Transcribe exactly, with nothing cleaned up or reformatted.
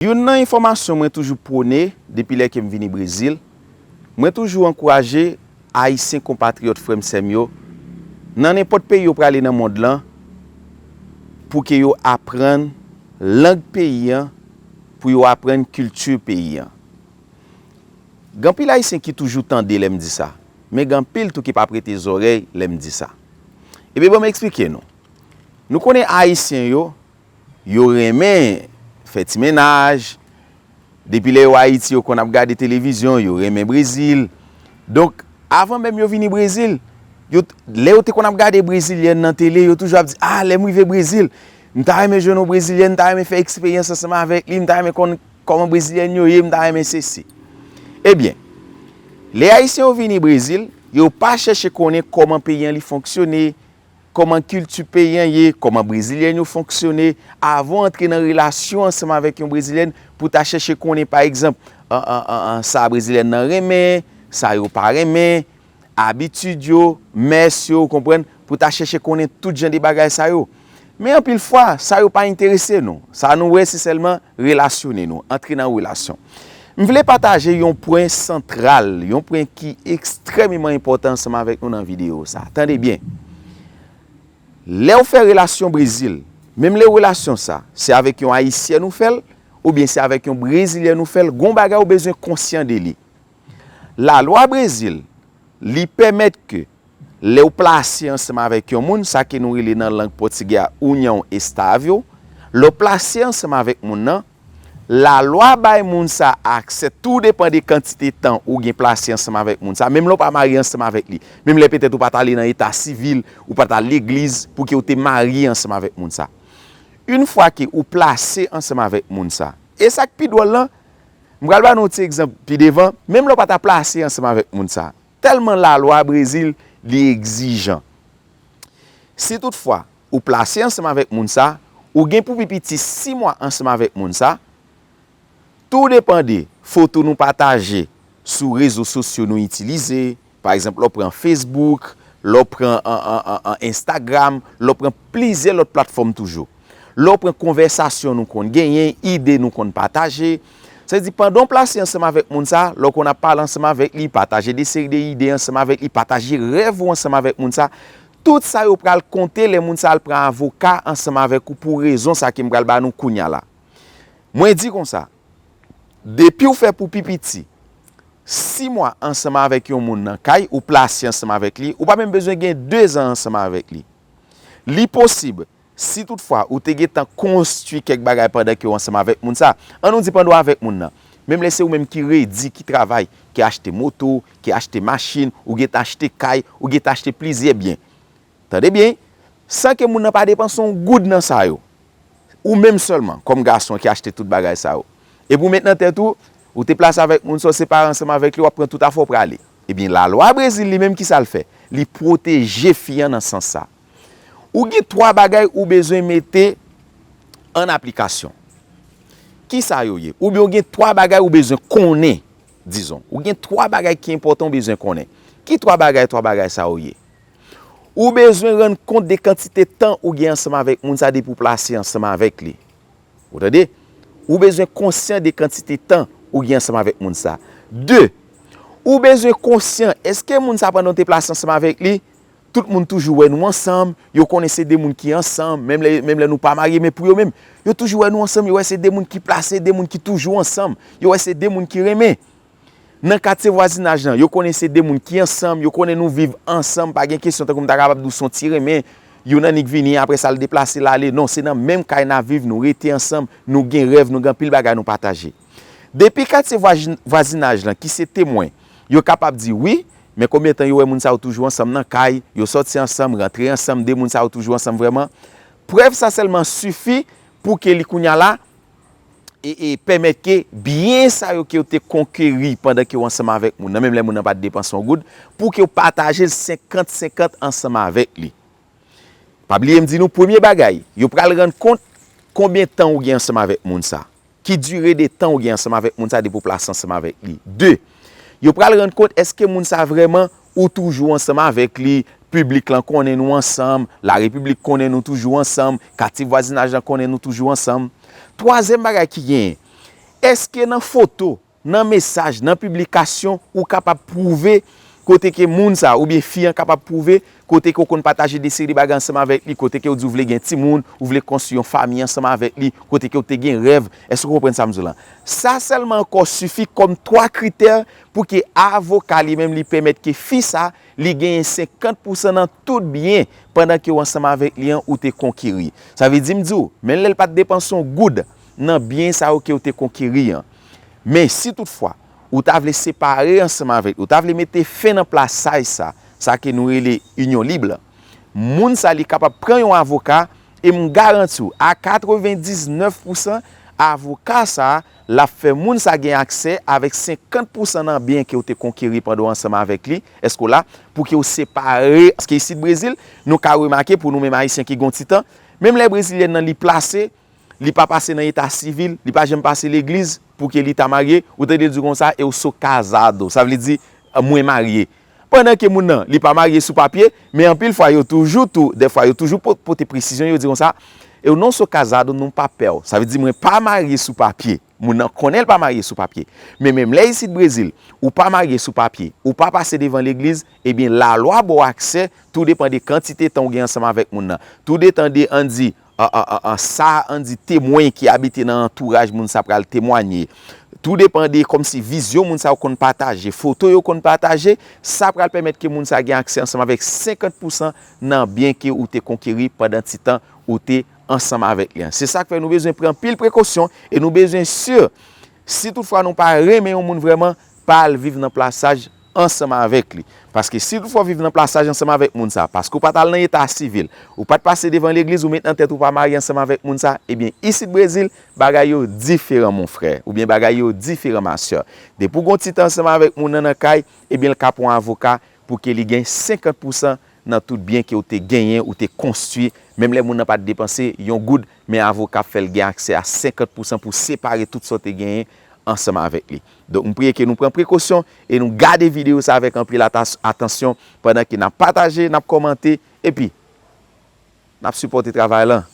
Youn nan enfòmasyon mwen toujou pwone depi lè ke m vini Brezil, mwen toujou ankouraje Ayisyen konpatriyòt frè m sè m yo, nan nenpòt peyi yo prale nan mond lan, pou ke yo aprann lang peyi an, pou yo aprann kilti peyi an. Gen anpil Ayisyen ki toujou tande lè m di sa, men gen anpil tou ki pa prete zòrèy lè m di sa. Ebyen, ban m eksplike nou. Nou konnen Ayisyen yo, yo renmen fè ti mennaj. Depi lè yo Ayiti, yo konn ap gade televizyon, yo renmen Brezil. Donk, avan menm yo vini Brezil, yo, lè yo te konn ap gade brezilyèn nan tele, yo toujou ap di, "Ah, lè m rive Brezil, m ta renmen jwenn yon brezilyèn, m ta renmen fè eksperyans ansanm avèk li, m ta renmen konn kòman brezilyèn yo ye, m ta renmen sesi." Ebyen, lè Ayisyen yo vini Brezil, yo pa chèche konnen kòman peyi an li fonksyone, kòman kilti peyi an ye, kòman brezilyèn yo fonksyone, avan w antre nan relasyon ansanm avèk yon brezilyèn, pou ta chèche konnen, pa egzanp, an, an, an, an, sa brezilyèn nan renmen, sa yo pa renmen, abitid yo, mès yo, ou konprann, pou ta chèche konnen tout jan de bagay sa yo. Men anpil fwa, sa yo pa enterese nou. Sa nou wè, se sèlman relasyone nou, antre nan relasyon. M vle pataje yon pwen santral, yon pwen ki ekstrèmeman enpòtan ansanm avèk nou nan videyo sa. Tande byen. Lè w fè relasyon Brezil, menm lè relasyon sa, se avèk yon Ayisyèn ou fè l, oubyen se avèk yon Brezilyèn ou fè l, gon bagay ou bezwen konsyan de li. Lalwa Brezil, li pèmèt ke lè w plase ansanm avèk yon moun, sa ke nou rele nan lang pòtigè a união estável, lè w plase ansanm avèk moun nan, lalwa bay moun sa aksè, tou depann de kantite tan ou gen plase ansanm avèk moun sa, menm lè w pa marye ansanm avèk li, menm lè petèt ou pa t ale nan eta sivil, ou pa t al legliz pou ke w te marye ansanm avèk moun sa. Yon fwa ke ou plase ansanm avèk moun sa, e sa k pi dwòl lan, m pral ba nou yon ti egzanp pi devan, menm lè w pa ta plase ansanm avèk moun sa, tèlman lalwa Brezil li egzijan. Si toutfwa ou plase ansanm avèk moun sa, ou gen pou pi piti sis mwa ansanm avèk moun sa, tou depann de foto nou pataje sou rezo sosyo nou itilize, pa egzanp, lè w pran Facebook, lè w pran an, an, an, an Instagram, lè w pran plizyè lòt platfòm toujou. Lè w pran konvèsasyon nou konn genyen, ide nou konn pataje. Sa vle di, pandan w plase ansanm avèk moun sa, lè w konn ap pale ansanm avèk li, pataje de seri de ide ansanm avèk li, pataje rèv ou ansanm avèk moun sa, tout sa yo pral konte lè moun sa al pran avoka ansanm avèk ou pou rezon sa ke m pral ba nou kounye a la. Mwen di konsa, depi w fè pou pi piti sis mwa ansanm avèk yon moun nan kay, ou plase ansanm avèk li, ou pa menm bezwen gen de zan ansanm avèk li. Li posib, si toutfwa ou te gentan konstwi kèk bagay pandan ke w ansanm avèk moun sa, ann nou di pandan w avèk moun nan, menm lè se ou menm ki redi, ki travay, ki achte moto, ki achte machin, ou gentan achte kay, ou gentan achte plizyè byen. Tande byen, san ke moun nan pa depanse yon goud nan sa yo. Ou menm sèlman, kòm gason ki achte tout bagay sa yo. Epi w met nan tèt ou, ou te plase avèk moun sa w separe ansanm avèk li, w ap pran tout afè w prale. Ebyen, lalwa Brezil li menm, kisa l fè? Li pwoteje fi an nan sans sa. Ou gen twa bagay ou bezwen mete an aplikasyon. Kisa yo ye? Oubyen ou gen twa bagay ou bezwen konnen, dizon. Ou gen twa bagay ki enpòtan ou bezwen konnen. Ki twa bagay, twa bagay sa yo ye? Ou bezwen rann kont de kantite tan ou gen ansanm avèk moun sa depi w plase ansanm avèk li. Ou tande? Ou bezwen konsyan de kantite tan ou gen ansanm avèk moun sa. De, ou bezwen konsyan, èske moun sa pandan w te plase ansanm avèk li, tout moun toujou wè nou ansanm, yo konnen se de moun ki ansanm, menm lè, menm lè nou pa marye, men pou yo menm, yo toujou wè nou ansanm, yo wè se de moun ki plase, de moun ki toujou ansanm, yo wè se de moun ki renmen. Nan katye vwazinaj lan, yo konnen se de moun ki ansanm, yo konnen nou viv ansanm, pa gen kesyon tankou m ta kapab di w se yon ti renmen, youn annik vini, apre sa l deplase l ale. Non, se nan menm kay n ap viv, nou rete ansanm, nou gen rèv, nou gen anpil bagay nou pataje. Depi katye vwazi-, vwazinaj lan ki se temwen, yo kapab di wi, men konbyen tan yo wè moun sa yo toujou ansanm nan kay, yo sòti ansanm, rantre ansanm, de moun sa yo toujou ansanm vrèman? Prèv sa sèlman sifi pou ke li kounye a la, e, e pèmèt ke byen sa yo ke w te konkeri pandan ke w ansanm avèk moun nan, menm lè moun nan pa t depanse yon goud, pou ke w pataje l senkant senkant ansanm avèk li. Pa bliye m di nou, premye bagay, yo pral rann kont konbyen tan ou gen ansanm avèk moun sa. Ki dire de tan ou gen ansanm avèk moun sa depi w plase ansanm avèk li. De, yo pral rann kont èske moun sa vrèman ou toujou ansanm avèk li, piblik lan konnen nou ansanm, larepiblik konnen nou toujou ansanm, katye vwazinaj lan konnen nou toujou ansanm. Twazyèm bagay ki genyen, Èske nan foto, nan mesaj, nan piblikasyon, ou kapab pwouve kote ke moun sa, oubyen fi an kapab pwouve kote ke w konn pataje de seri de bagay ansanm avèk li, kote ke w di w vle gen timoun, ou vle konstwi yon fanmi ansanm avèk li, kote ke w te gen rèv? Èske w konprann sa m di w lan? Sa sèlman ankò sifi kòm twa kritè pou ke avoka li menm li pèmèt ke fi sa li genyen senkant pousan nan tout byen pandan ke w ansanm avèk li an ou te konkeri. Sa vle di m di w, menm lè l pa t depanse yon goud nan byen sa yo ke w te konkeri an. Men si toutfwa ou ta vle separe ansanm avèk li, ou ta vle mete fen nan plasaj sa, sa ke nou rele inyon lib la, moun sa li kapab pran yon avoka e m garanti w a katrevendiznèf pousan avoka sa l ap fè moun sa gen aksè avèk senkant pousan nan byen ke w te konkeri pandan w ansanm avèk li. Èske w la? Pou ke w separe. Paske isit Brezil, nou ka remake pou nou menm Ayisyen ki gen yon ti tan, menm lè Brezilyèn nan li plase, li pa pase nan eta sivil, li pa janm pase legliz pou ke li ta marye, ou tande l di konsa, eu sou casado, sa vle di, mwen marye. Pandan ke moun nan, li pa marye sou papye, men anpil fwa yo toujou tou, dèfwa yo toujou po- pote presizyon, yo di konsa, eu não sou casado num papel, sa vle di mwen pa marye sou papye. Moun nan konnen l pa marye sou papye. Men menm lè isit Brezil, ou pa marye sou papye, ou pa pase devan legliz, ebyen lalwa ba w aksè, tou depan de kantite tan ou gen ansanm avèk moun nan. Tou depan de, ann di, an, an, an, an, sa, ann di, temwen ki abite nan antouraj moun sa pral temwanye. Tou depan de kòmsi vizyon moun sa yo konn pataje, foto yo konn pataje, sa pral pèmèt ke moun sa gen aksè ansanm avèk senkant pousan nan byen ke ou te konkeri pandan ti tan ou te ansanm avèk li an. Se sa k fè nou bezwen pran anpil prekosyon e nou bezwen si, si toutfwa nou pa renmen yon moun vrèman, pa al viv nan plasaj ansanm avèk li. Paske si toutfwa w viv nan plasaj ansanm avèk moun sa, paske w pa t al nan eta sivil, ou pa t pase devan legliz, ou met nan tèt ou pa marye ansanm avèk moun sa, ebyen isit Brezil, bagay yo diferan, mon frè, oubyen bagay yo diferan, ma sè. Depi w gen yon ti tan ansanm avèk moun nan nan kay, ebyen l ka pran avoka pou ke li gen senkant pousan nan tout byen ke w te genyen, ou te konstwi, menm lè moun nan pa t depanse yon goud, men avoka ap fè l gen aksè a senkant pousan pou separe tout sa w te genyen ansanm avèk li. Donk, m priye ke nou pran prekosyon e nou gade videyo sa avèk anpil atas- atansyon pandan ke n ap pataje, n ap kòmante, epi n ap sipòte travay lan.